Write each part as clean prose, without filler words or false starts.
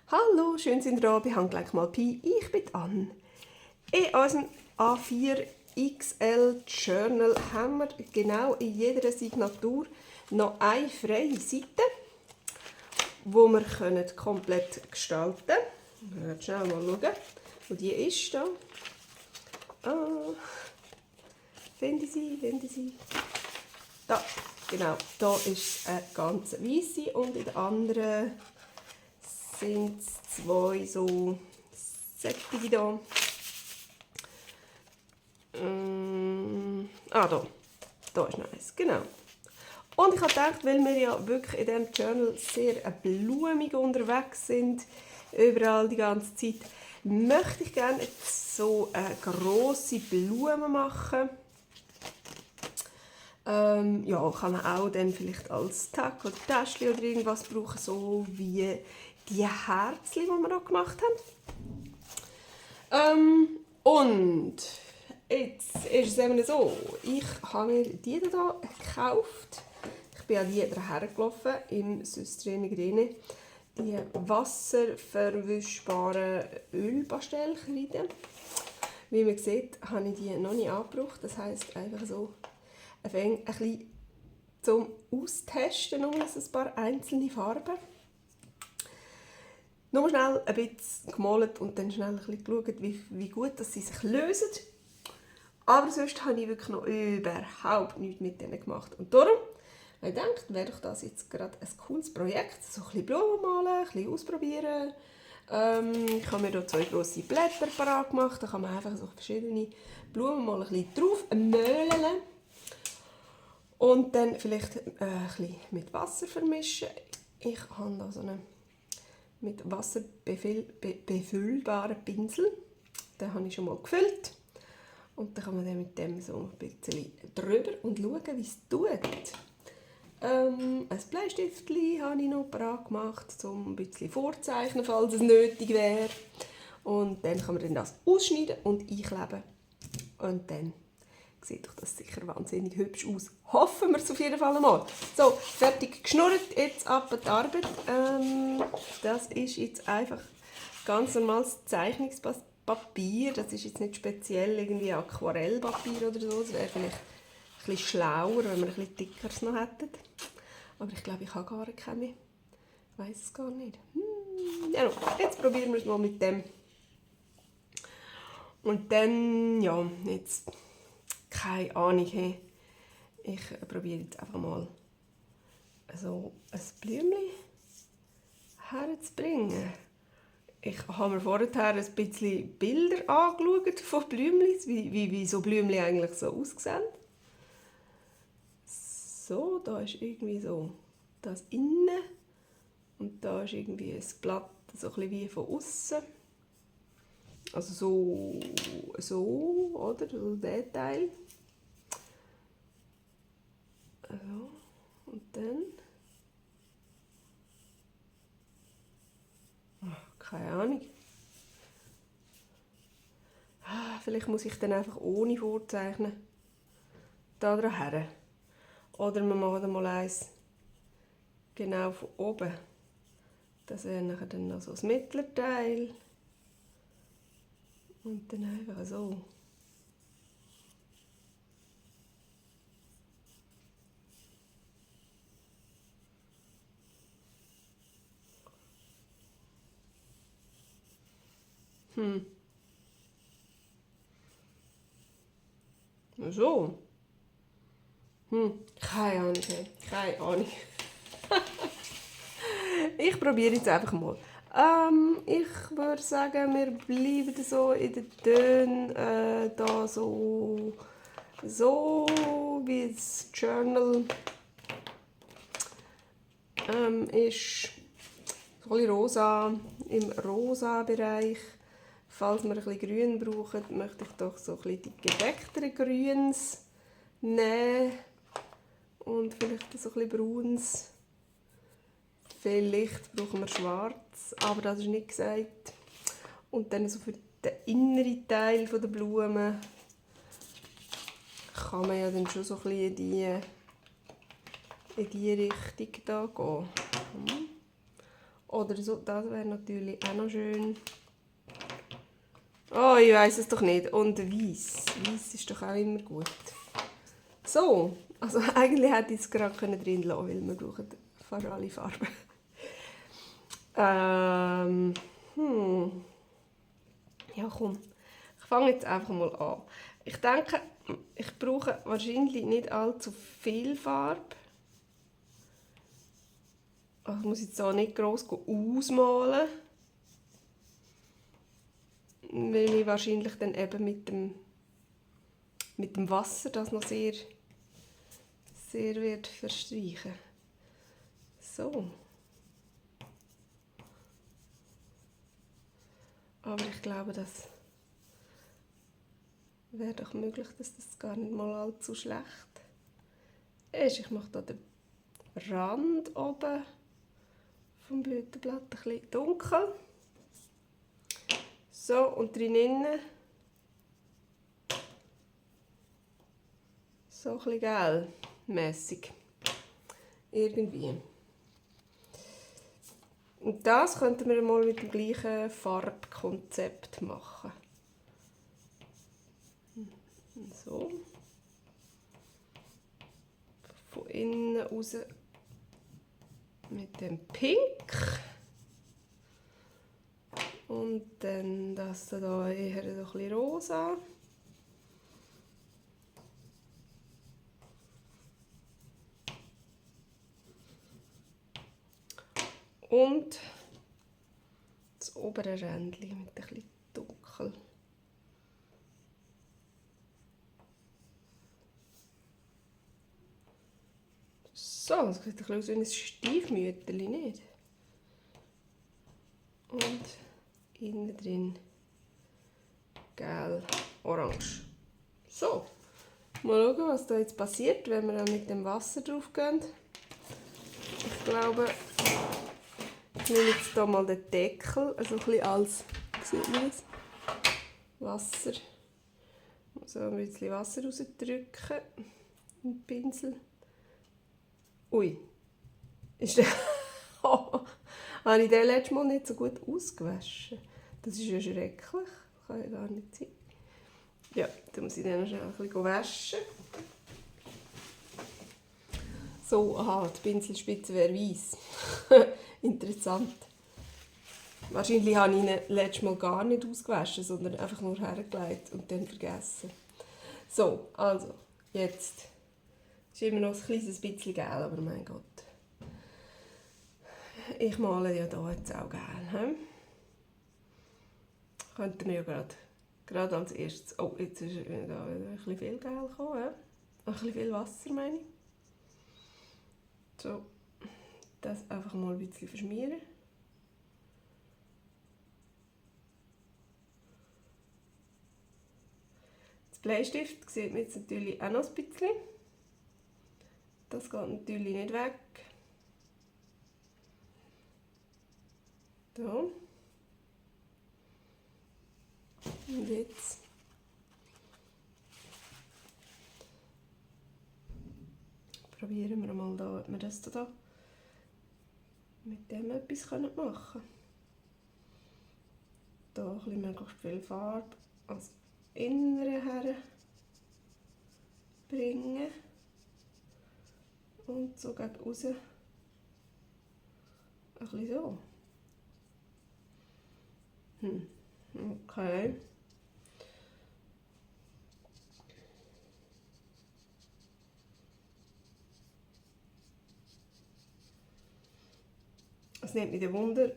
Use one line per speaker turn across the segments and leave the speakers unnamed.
Hallo, schön sind ihr da bei Handgelenk mal Pi. Ich bin Anne. In unserem A4 XL Journal haben wir genau in jeder Signatur noch eine freie Seite, die wir komplett gestalten können. Wir werden schnell mal schauen, wo die ist. Da. Finde sie. Da, genau. Da ist eine ganz weisse und in der anderen sind es zwei so sättige da. Da ist noch eins, genau. Und ich habe gedacht, weil wir ja wirklich in diesem Journal sehr blumig unterwegs sind, überall die ganze Zeit, möchte ich gerne jetzt so eine grosse Blume machen. Ja, kann man auch dann vielleicht als Tag oder Täschchen oder irgendwas brauchen, so wie die Herzchen, die wir hier gemacht haben. Und jetzt ist es eben so, ich habe mir die hier gekauft. Ich bin an die hergelaufen im Süstrene Grene. Die wasserverwischbaren Ölpastellkreide. Wie man sieht, habe ich die noch nicht angebraucht. Das heisst einfach so ein bisschen zum Austesten, nur ein paar einzelne Farben. Nur schnell ein bisschen gemalt und dann schnell ein bisschen geschaut, wie gut dass sie sich lösen. Aber sonst habe ich wirklich noch überhaupt nichts mit denen gemacht. Und darum habe ich gedacht, wäre doch das jetzt gerade ein cooles Projekt. So ein bisschen Blumen malen, ein bisschen ausprobieren. Ich habe mir hier 2 grosse Blätter parat gemacht. Da kann man einfach so verschiedene Blumen mal ein bisschen drauf möhlen. Und dann vielleicht ein bisschen mit Wasser vermischen. Ich habe da so einen mit Wasser befüllbaren Pinsel. Den habe ich schon mal gefüllt. Und dann kann man dann mit dem so ein bisschen drüber und schauen, wie es tut. Ein Bleistiftchen habe ich noch parat gemacht, um ein bisschen vorzeichnen, falls es nötig wäre. Und dann kann man dann das ausschneiden und einkleben. Und dann sieht doch das sicher wahnsinnig hübsch aus. Hoffen wir es auf jeden Fall einmal. So, fertig geschnurrt, jetzt ab die Arbeit. Das ist jetzt einfach ganz normales Zeichnungspapier. Das ist jetzt nicht speziell irgendwie Aquarellpapier oder so. Das wäre vielleicht ein bisschen schlauer, wenn wir ein bisschen dickeres noch hätten. Aber ich glaube, ich habe gar keine mehr. Ich weiss es gar nicht. Ja, jetzt probieren wir es mal mit dem. Und dann, ja, jetzt keine Ahnung. Hey. Ich probiere jetzt einfach mal so ein Blümchen herzubringen. Ich habe mir vorher ein bisschen Bilder angeschaut von Blümchen, wie so Blümchen eigentlich so aussehen. So, da ist irgendwie so das Innen und da ist irgendwie ein Blatt so ein bisschen wie von außen. Also so, oder? So der Teil. So, und dann... Keine Ahnung. Vielleicht muss ich dann einfach ohne vorzeichnen da dran her. Oder wir machen mal eins genau von oben. Das wäre nachher dann noch so das Mittelteil. Und dann einfach so. So. Keine Ahnung. Keine Ahnung. Ich probiere jetzt einfach mal. Ich würde sagen, wir bleiben so in den Tönen da so wie das Journal ist so ein bisschen rosa, im rosa Bereich. Falls wir ein bisschen Grün brauchen, möchte ich doch so ein bisschen die gedeckteren Grüns nehmen und vielleicht so ein bisschen Bruns. Vielleicht brauchen wir Schwarz, aber das ist nicht gesagt. Und dann so für den inneren Teil der Blume kann man ja dann schon so ein bisschen in die Richtung da gehen. Oder so, das wäre natürlich auch noch schön. Oh, ich weiß es doch nicht. Und weiß. Weiß ist doch auch immer gut. So, also eigentlich hätte ich es gerade drin lassen können, weil wir brauchen fast alle Farben. Ja, komm. Ich fange jetzt einfach mal an. Ich denke, ich brauche wahrscheinlich nicht allzu viel Farbe. Also ich muss jetzt auch nicht gross ausmalen. Weil ich wahrscheinlich dann eben mit dem Wasser das noch sehr wird verstreichen. So. Aber ich glaube, das wäre doch möglich, dass das gar nicht mal allzu schlecht ist. Ich mache da den Rand oben vom Blütenblatt ein bisschen dunkel. So, und drinnen so ein bisschen gelmässig. Irgendwie. Und das könnten wir mal mit dem gleichen Farbkonzept machen. So. Von innen raus mit dem Pink. Und dann das hier eher so ein bisschen rosa. Und das obere Rändchen mit ein bisschen dunkel. So, das sieht ein bisschen aus wie ein Stiefmütterchen, nicht? Und innen drin gel-orange. So, mal schauen, was da jetzt passiert, wenn wir dann mit dem Wasser drauf gehen. Ich glaube, ich nehme jetzt hier mal den Deckel, also ein bisschen als, sieht man das? Wasser. So ein bisschen Wasser rausdrücken mit dem Pinsel. Ui, ist der habe ich den letztes Mal nicht so gut ausgewaschen. Das ist ja schrecklich. Das kann ja gar nicht sein. Ja, dann muss ich den noch schnell ein bisschen waschen. So, aha, die Pinselspitze wäre weiss. Interessant. Wahrscheinlich habe ich ihn letztes Mal gar nicht ausgewaschen, sondern einfach nur hergelegt und dann vergessen. So, also, jetzt. Es ist immer noch ein kleines bisschen gel, aber mein Gott. Ich male ja hier jetzt auch gel. He? Könnten wir ja gerade als erstes... Oh, jetzt ist da ein bisschen viel Gel gekommen. He? Ein bisschen viel Wasser, meine ich. So, das einfach mal ein bisschen verschmieren. Das Bleistift sieht man jetzt natürlich auch noch ein bisschen. Das geht natürlich nicht weg. So. Und jetzt probieren wir mal, da, ob wir das da mit dem etwas machen können. Hier ein bisschen möglichst viel Farbe als Innere herbringen. Und so gegen raus. Ein bisschen so. Okay. Es nimmt mich Wunder,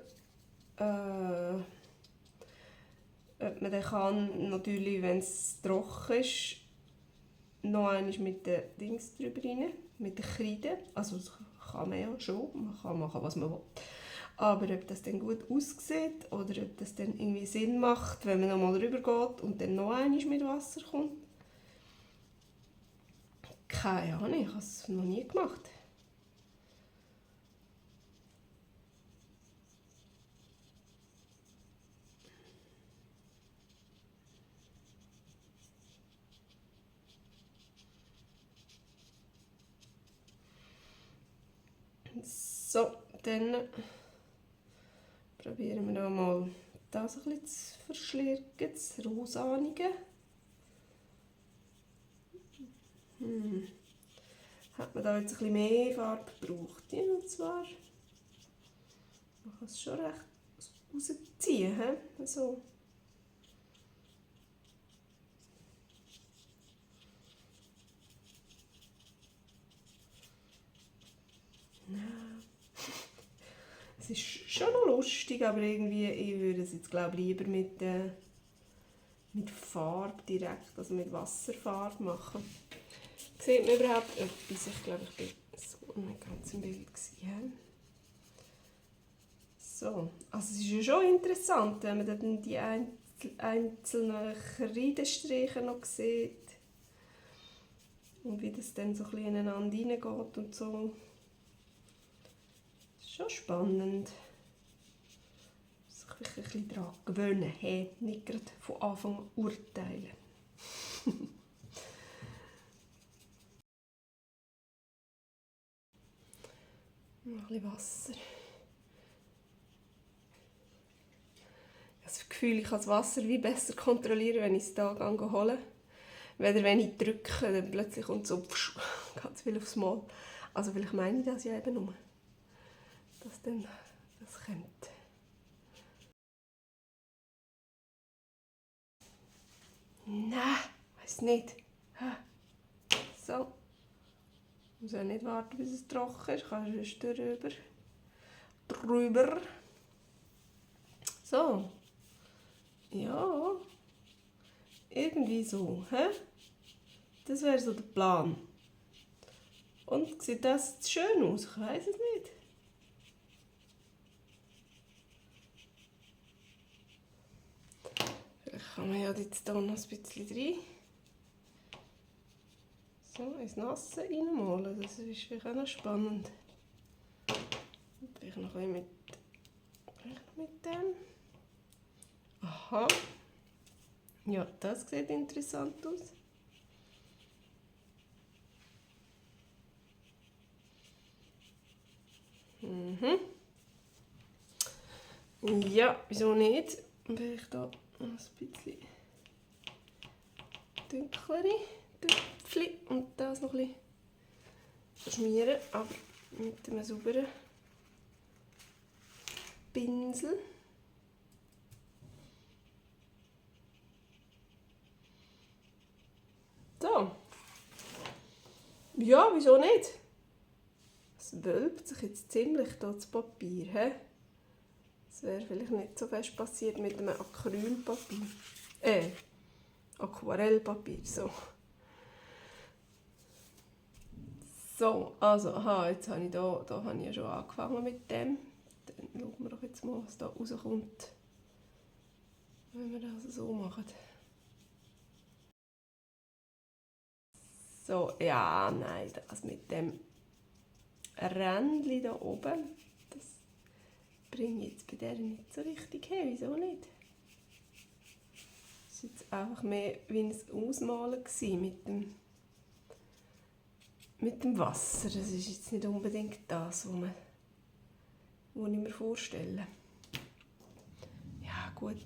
ob man den kann, natürlich, wenn es trocken ist, noch einmal mit den Dings drüber rein, mit den Kreide. Also das kann man ja schon, man kann machen, was man will. Aber ob das dann gut aussieht oder ob das dann irgendwie Sinn macht, wenn man nochmal rüber geht und dann noch einmal mit Wasser kommt. Keine Ahnung, ich habe es noch nie gemacht. So, dann probieren wir da mal das ein bisschen zu verschlirken, das Rosanige. Hat man da jetzt ein bisschen mehr Farbe gebraucht. Ja, und zwar, man kann es schon recht rausziehen. He? So. Es ist schon noch lustig, aber irgendwie, ich würde es jetzt glaube ich lieber mit Farbe direkt, also mit Wasserfarbe machen. Sieht man überhaupt etwas? Ich glaube, ich bin so nicht ganz im Bild gewesen. So, also es ist ja schon interessant, wenn man dann die einzelnen Kreidestriche noch sieht und wie das dann so ein bisschen ineinander reingeht und so. Das ist schon spannend. Sich wirklich ein bisschen daran gewöhnen, hey, nicht gerade von Anfang an urteilen. Noch ein bisschen Wasser. Ich habe das Gefühl, ich kann das Wasser wie besser kontrollieren, wenn ich es hier hole. Weder wenn ich drücke, dann plötzlich kommt so ganz viel aufs Mal. Also vielleicht meine ich das ja eben nur, dass dann das kommt. Nein, weiß nicht. So. Ich muss ja nicht warten, bis es trocken ist. Ich kann sonst drüber. So. Ja. Irgendwie so. Das wäre so der Plan. Und sieht das jetzt schön aus? Ich weiß es nicht. Vielleicht kann man ja jetzt hier noch ein bisschen rein. So, ins Nasse reinmalen. Das ist vielleicht auch noch spannend. Und vielleicht noch ein bisschen mit dem. Aha. Ja, das sieht interessant aus. Ja, wieso nicht? Vielleicht hier noch ein bisschen dunklere Töpfchen und das noch ein bisschen schmieren, aber mit einem sauberen Pinsel. So. Ja, wieso nicht? Es wölbt sich jetzt ziemlich hier das Papier. Das wäre vielleicht nicht so fest passiert mit einem Acrylpapier. Aquarellpapier. So, also, jetzt habe ich da habe ich ja schon angefangen mit dem. Dann schauen wir doch jetzt mal, was da rauskommt, wenn wir das so machen. So, ja, nein, das mit dem Rändchen da oben, das bringe ich jetzt bei der nicht so richtig her. Wieso nicht? Das war jetzt einfach mehr wie ein Ausmalen mit dem Wasser. Das ist jetzt nicht unbedingt das, was ich mir vorstelle. Ja, gut.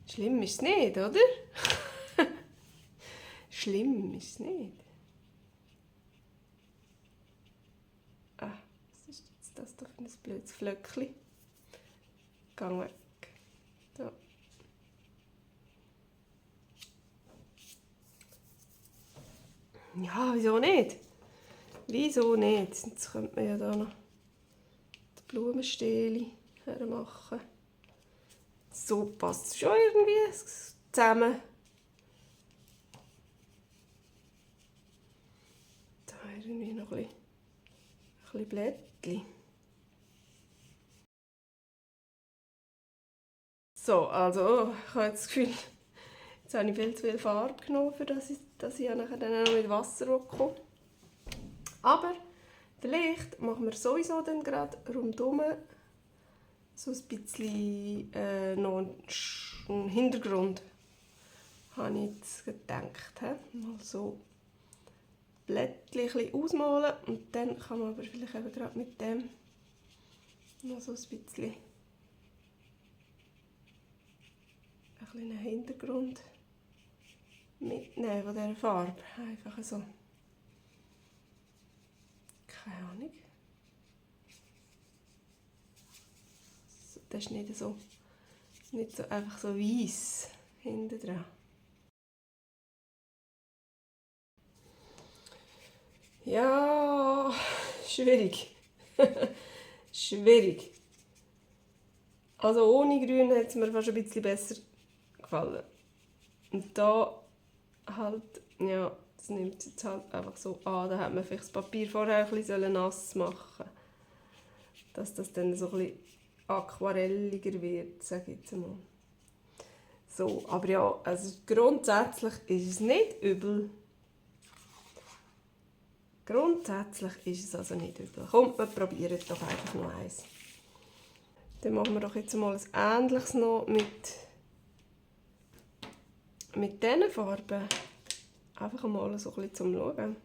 Schlimm ist es nicht, oder? Schlimm ist es nicht. Was ist jetzt das da für ein blödes Flöckchen? Gang weg. So. Ja, wieso nicht? Wieso nicht? Jetzt könnte man ja da noch die Blumenstähle hermachen. So passt es schon irgendwie zusammen. Da irgendwie noch ein bisschen Blättchen. So, also ich habe jetzt das Gefühl, jetzt habe ich viel zu viel Farbe genommen, für dass ich nachher dann noch mit Wasser komme. Aber vielleicht machen wir sowieso dann gerade rundherum so ein bisschen noch einen Hintergrund, habe ich jetzt gedacht. Mal so Blättchen ein bisschen ausmalen und dann kann man aber vielleicht eben gerade mit dem noch so ein bisschen einen Hintergrund mitnehmen von dieser Farbe. Einfach so. Keine Ahnung. Das ist nicht so einfach so weiss hinten dran. Ja, schwierig. Schwierig. Also ohne Grün hat es mir fast ein bisschen besser gefallen. Und da halt, ja, das nimmt es jetzt halt einfach so an. Da hätte man vielleicht das Papier vorher ein bisschen nass machen sollen. Dass das dann so ein bisschen aquarelliger wird, sage ich jetzt mal. So, aber ja, also grundsätzlich ist es nicht übel. Grundsätzlich ist es also nicht übel. Kommt, wir probieren doch einfach noch eins. Dann machen wir doch jetzt mal ein ähnliches noch mit diesen Farben. Einfach mal so ein bisschen zum Schauen.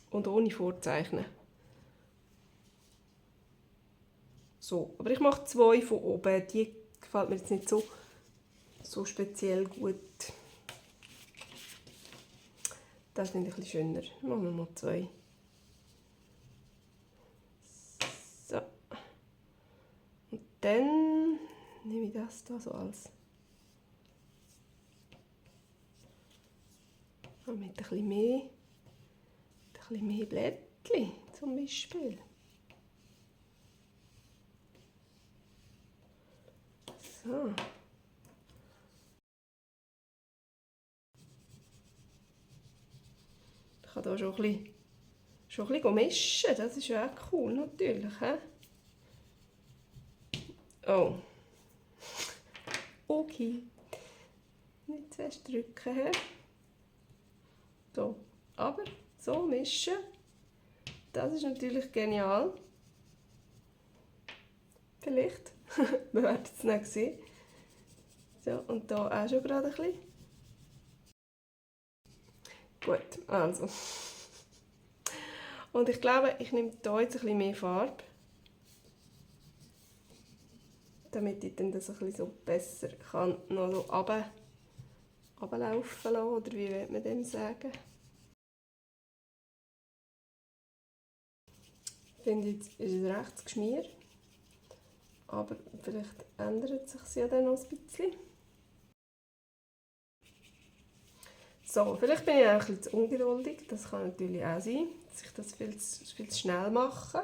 Und ohne Vorzeichnen. So, aber ich mache 2 von oben. Die gefällt mir jetzt nicht so speziell gut. Das ist ein bisschen schöner. Machen wir mal 2. So. Und dann nehme ich das hier so als mit ein bisschen mehr Blättchen zum Beispiel. So. Ich kann hier schon ein bisschen mischen, das ist ja auch cool natürlich. He? Oh. Okay. Nicht zu fest drücken. He? So. Aber so mischen, das ist natürlich genial. Vielleicht. Wir werden es nicht sehen. So, und hier auch schon gerade ein bisschen. Gut, also. Und ich glaube, ich nehme hier jetzt ein bisschen mehr Farbe. Damit ich dann das ein bisschen so besser kann noch so runterlaufen lassen, oder wie will man dem sagen? Ich finde, jetzt ist es recht geschmiert. Aber vielleicht ändert es sich ja dann noch ein bisschen. So, vielleicht bin ich auch ein bisschen zu ungeduldig. Das kann natürlich auch sein, dass ich das viel zu schnell mache.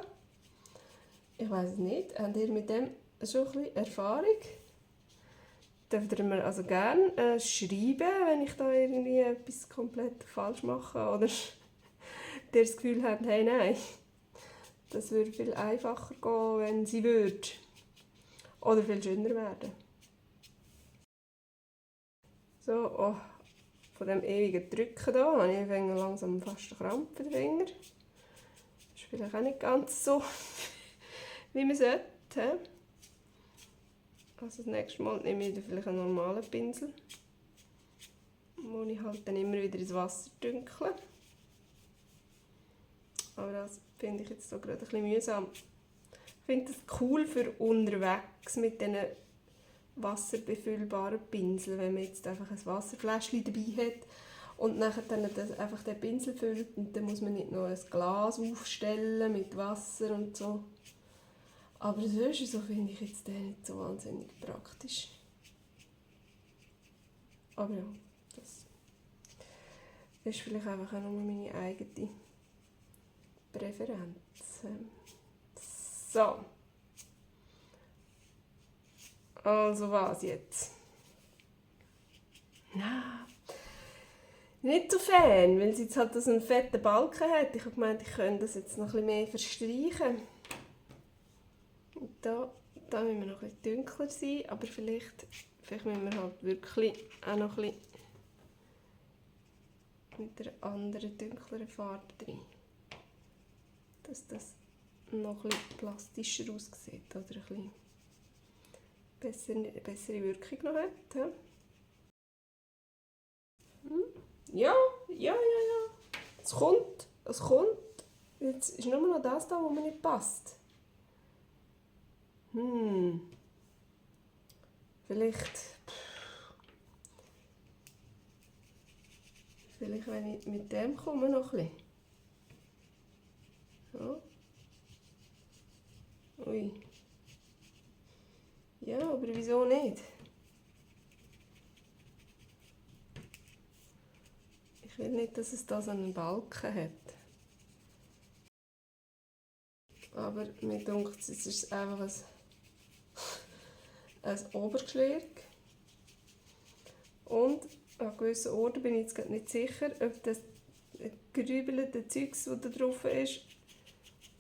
Ich weiß es nicht. Habt ihr mit dem schon ein bisschen Erfahrung? Dürft ihr mir also gerne schreiben, wenn ich da irgendwie etwas komplett falsch mache oder ihr das Gefühl habt, hey, nein, das würde viel einfacher gehen, wenn sie würde. Oder viel schöner werden. So, oh, von dem ewigen Drücken hier habe ich langsam fast einen Krampf in den Finger. Das ist vielleicht auch nicht ganz so, wie man sollte. Also das nächste Mal nehme ich vielleicht einen normalen Pinsel, wo ich halt dann immer wieder ins Wasser dünkle. Aber das finde ich jetzt so gerade ein bisschen mühsam. Ich finde das cool für unterwegs mit diesen wasserbefüllbaren Pinseln, wenn man jetzt einfach ein Wasserfläschchen dabei hat und nachher dann einfach den Pinsel füllt und dann muss man nicht noch ein Glas aufstellen mit Wasser und so. Aber sonst so finde ich jetzt den nicht so wahnsinnig praktisch. Aber ja, das ist vielleicht einfach auch nur meine eigene Präferenz. So. Also was jetzt? Na, nicht so Fan, weil sie jetzt halt so einen fetten Balken hat. Ich habe gemeint, ich könnte das jetzt noch ein bisschen mehr verstreichen. Und da müssen wir noch ein bisschen dunkler sein, aber vielleicht müssen wir halt wirklich auch noch ein bisschen mit einer anderen, dunkleren Farbe drin. Dass das noch ein bisschen plastischer aussieht oder ein bisschen bessere Wirkung noch hat. Ja. Es kommt. Jetzt ist nur noch das da, was mir nicht passt. Vielleicht wenn ich mit dem komme noch ein bisschen. Ja. Ui. Ja, aber wieso nicht? Ich will nicht, dass es da so einen Balken hat. Aber mir denkt, es ist einfach ein Obergeschläg. Und an gewissen Orten bin ich jetzt gerade nicht sicher, ob das gerübelte Zeugs, das da drauf ist,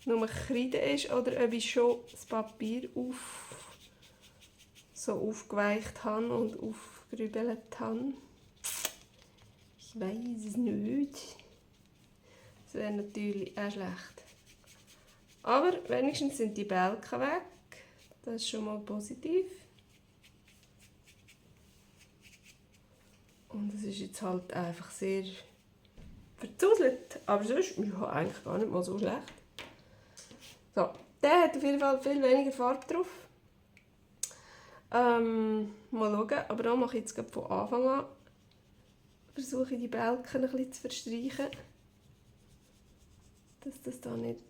nur Kreide ist oder ob ich schon das Papier aufgeweicht habe und aufgerübelt habe. Ich weiß es nicht. Das wäre natürlich auch schlecht. Aber wenigstens sind die Balken weg. Das ist schon mal positiv. Und es ist jetzt halt einfach sehr verzuselt. Aber sonst, ja, eigentlich gar nicht mal so schlecht. So, der hat auf jeden Fall viel weniger Farbe drauf. Mal schauen, aber da mache ich jetzt gerade von Anfang an. Versuche ich die Balken ein bisschen zu verstreichen. Dass das da nicht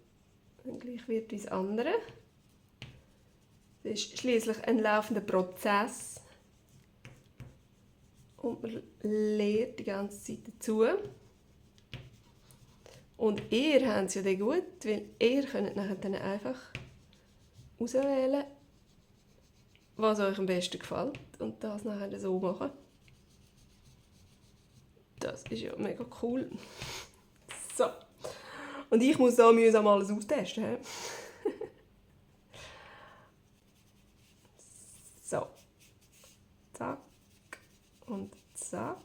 gleich wird wie das andere. Das ist schliesslich ein laufender Prozess. Und man lernt die ganze Zeit dazu. Und ihr habt es ja dann gut, weil ihr könnt nachher dann einfach auswählen, was euch am besten gefällt und das nachher so machen. Das ist ja mega cool. So. Und ich muss da mühsam alles austesten. So. Zack. Und zack.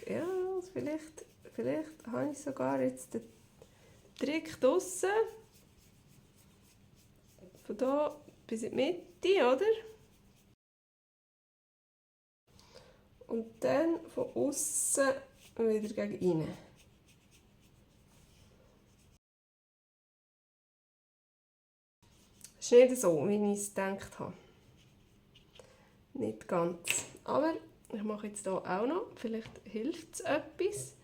Ja, vielleicht habe ich sogar jetzt den Trick draussen. Von hier bis in die Mitte, oder? Und dann von außen wieder gegen innen. Das ist nicht so, wie ich es gedacht habe. Nicht ganz. Aber ich mache jetzt hier auch noch. Vielleicht hilft es etwas.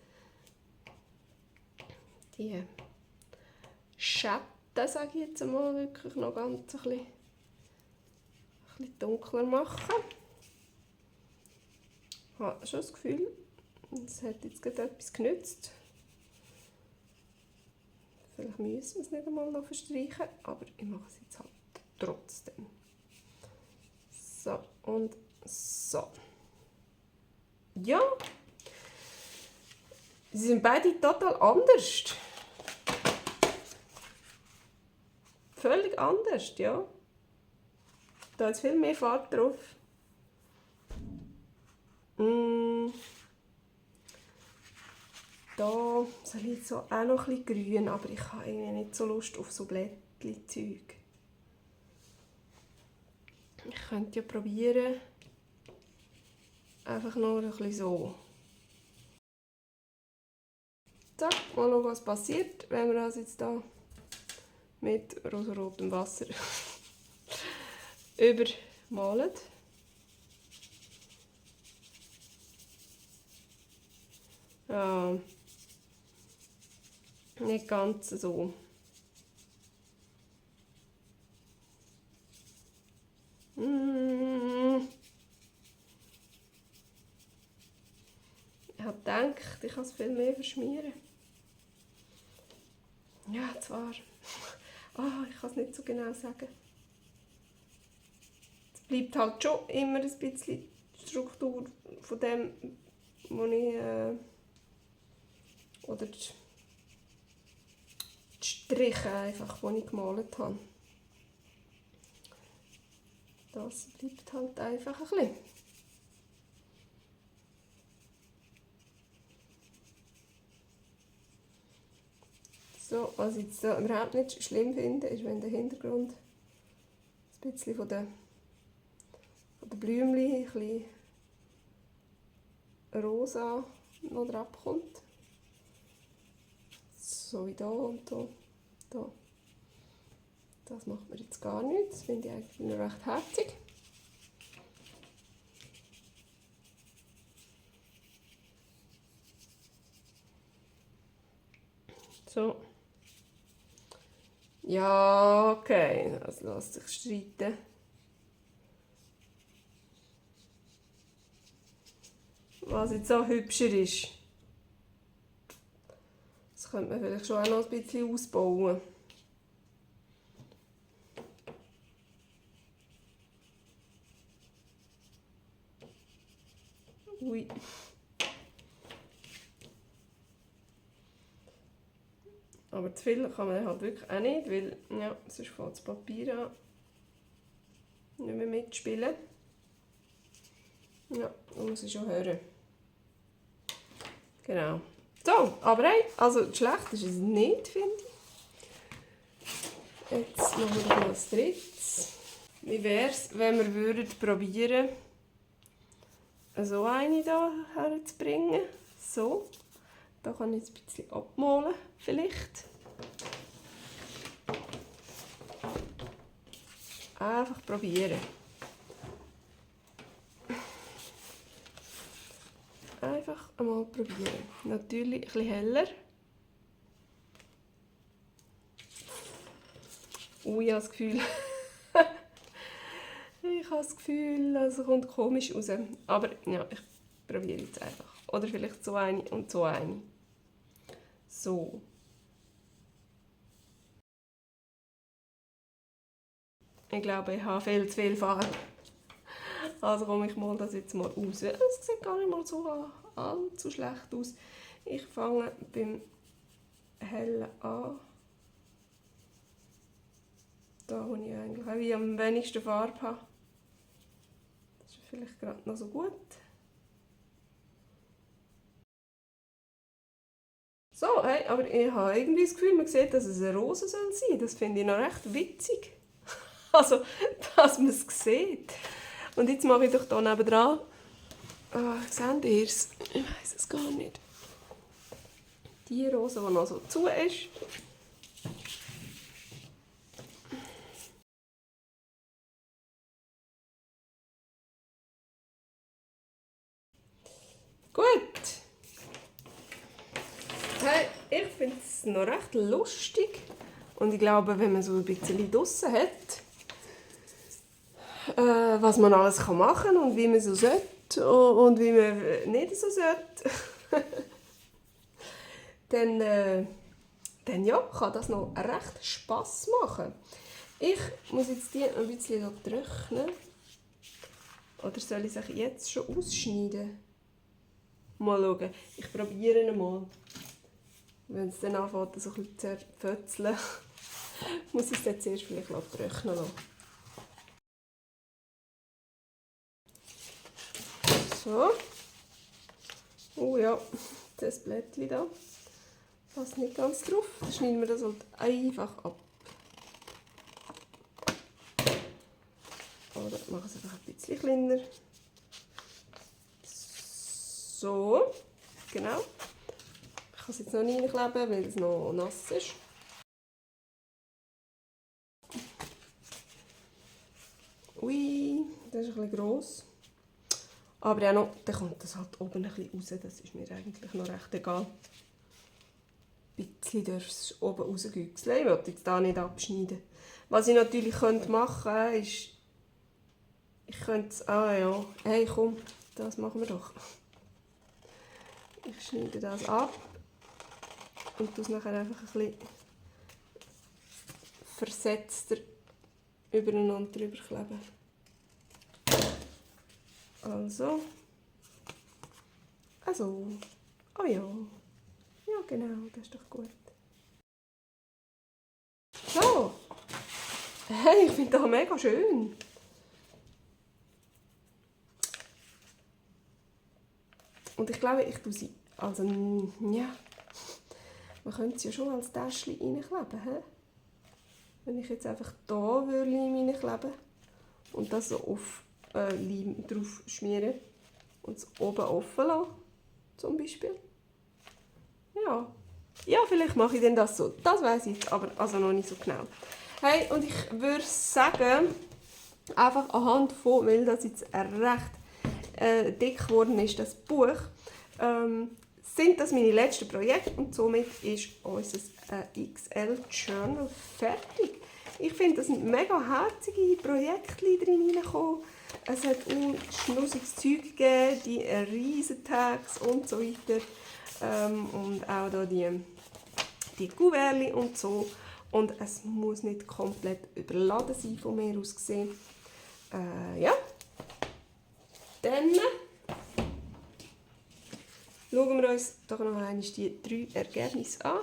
Die Schatten, sage ich jetzt mal, wirklich noch ganz ein bisschen dunkler machen. Ich habe schon das Gefühl, es hat jetzt gerade etwas genützt. Vielleicht müssen wir es nicht einmal noch verstreichen, aber ich mache es jetzt halt trotzdem. So und so. Ja, sie sind beide total anders. Völlig anders, ja. Da ist viel mehr Farbe drauf. Da soll ich jetzt so auch noch ein bisschen grün, aber ich habe irgendwie nicht so Lust auf so Blättchen-Zeug. Ich könnte ja probieren, einfach nur ein bisschen so. Zack, mal schauen, was passiert, wenn wir das jetzt da mit rosarotem Wasser übermalen. Ja, nicht ganz so. Ich habe gedacht, ich kann es viel mehr verschmieren. Ja, zwar. Ich kann es nicht so genau sagen. Es bleibt halt schon immer ein bisschen die Struktur von dem, was ich oder die Striche einfach, die ich gemalt habe. Das bleibt halt einfach ein bisschen. So, was ich jetzt da überhaupt nicht schlimm finde, ist, wenn der Hintergrund ein bisschen von den Blümchen ein bisschen rosa noch drauf kommt. So wie da und da. Da. Das macht mir jetzt gar nichts. Das finde ich eigentlich noch recht herzig. So. Ja, okay. Also lass dich streiten. Was jetzt so hübscher ist. Das könnte man vielleicht schon auch noch ein bisschen ausbauen. Ui. Aber zu viel kann man halt wirklich auch nicht, weil ja, sonst fängt das Papier an nicht mehr mitspielen. Ja, da muss ich schon hören. Genau. So, aber hey, also schlecht ist es nicht, finde ich. Jetzt machen wir noch das drittes. Wie wäre es, wenn wir würden probieren, so eine hier herzubringen? So. Da kann ich jetzt ein bisschen abmalen, vielleicht. Einfach probieren. Einfach einmal probieren. Natürlich ein bisschen heller. Ich habe das Gefühl, es kommt komisch raus. Aber ja, ich probiere jetzt einfach. Oder vielleicht so eine und so eine. So. Ich glaube, ich habe viel zu viel Farbe. Also komme ich mal das jetzt mal raus. Es sieht gar nicht mal so allzu schlecht aus. Ich fange beim Hellen an. Da, wo ich eigentlich auch wie am wenigsten Farbe habe. Das ist vielleicht gerade noch so gut. So, hey, aber ich habe irgendwie das Gefühl, man sieht, dass es eine Rose sein soll. Das finde ich noch recht witzig. Also, dass man es sieht. Und jetzt mache ich doch hier nebenan. Seht ihr es? Ich weiss es gar nicht. Die Rose, die noch so zu ist. Gut. Hey, ich finde es noch recht lustig. Und ich glaube, wenn man so ein bisschen draussen hat, was man alles machen kann und wie man so sollte und wie man nicht so sollte, dann ja, kann das noch recht Spass machen. Ich muss jetzt die ein bisschen trocknen. Oder soll ich sie jetzt schon ausschneiden? Mal schauen. Ich probiere mal. Wenn es dann anfängt, so ein bisschen zu zerfötzeln, muss ich es dann zuerst vielleicht trocknen lassen. So. Oh ja, das Blättchen da passt nicht ganz drauf. Dann schneiden wir das halt einfach ab. Oder machen es einfach ein bisschen kleiner. So, genau. Ich kann es jetzt noch nicht reinkleben, weil es noch nass ist. Ui, das ist ein bisschen gross. Aber ja noch, dann kommt das halt oben ein bisschen raus. Das ist mir eigentlich noch recht egal. Ein bisschen darf es oben rausgüchseln. Ich will jetzt hier nicht abschneiden. Was ich natürlich machen könnte, ist... Ich könnte es... Ah ja, hey komm, das machen wir doch. Ich schneide das ab. Und tue es nachher einfach ein bisschen versetzter übereinander drüber kleben. Also. Oh ja. Ja genau, das ist doch gut. So. Hey, ich finde das mega schön. Und ich glaube, ich tue sie... Also, ja... Man könnte sie ja schon als Täschchen reinkleben. He? Wenn ich jetzt einfach hier Leim reinkleben und das so auf Leim drauf schmieren und es oben offen lassen, zum Beispiel. Ja, Ja, vielleicht mache ich dann das so. Das weiß ich jetzt aber also noch nicht so genau. Hey, und ich würde sagen, einfach anhand von, weil das jetzt recht dick geworden ist, das Buch, sind das meine letzten Projekte und somit ist unser XL Journal fertig. Ich finde, da sind mega herzige Projekte drin reingekommen. Es hat schnussiges Zeug gegeben, die riesen Tags und so weiter. Und auch da die Kuvertchen und so. Und es muss nicht komplett überladen sein, von mir aus gesehen. Ja. Dann schauen wir uns doch noch einmal die 3 Ergebnisse an.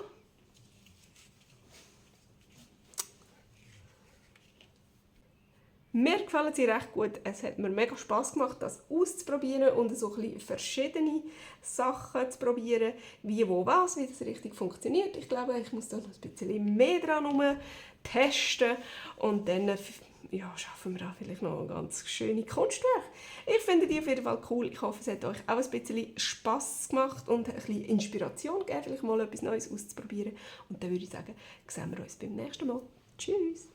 Mir gefallen sie recht gut. Es hat mir mega Spass gemacht, das auszuprobieren und so ein bisschen verschiedene Sachen zu probieren, wie, wo, was, wie das richtig funktioniert. Ich glaube, ich muss da noch ein bisschen mehr dran testen und dann ja, schaffen wir auch vielleicht noch eine ganz schöne Kunstwerke. Ich finde die auf jeden Fall cool. Ich hoffe, es hat euch auch ein bisschen Spass gemacht und ein bisschen Inspiration gegeben, vielleicht mal etwas Neues auszuprobieren. Und dann würde ich sagen, sehen wir uns beim nächsten Mal. Tschüss!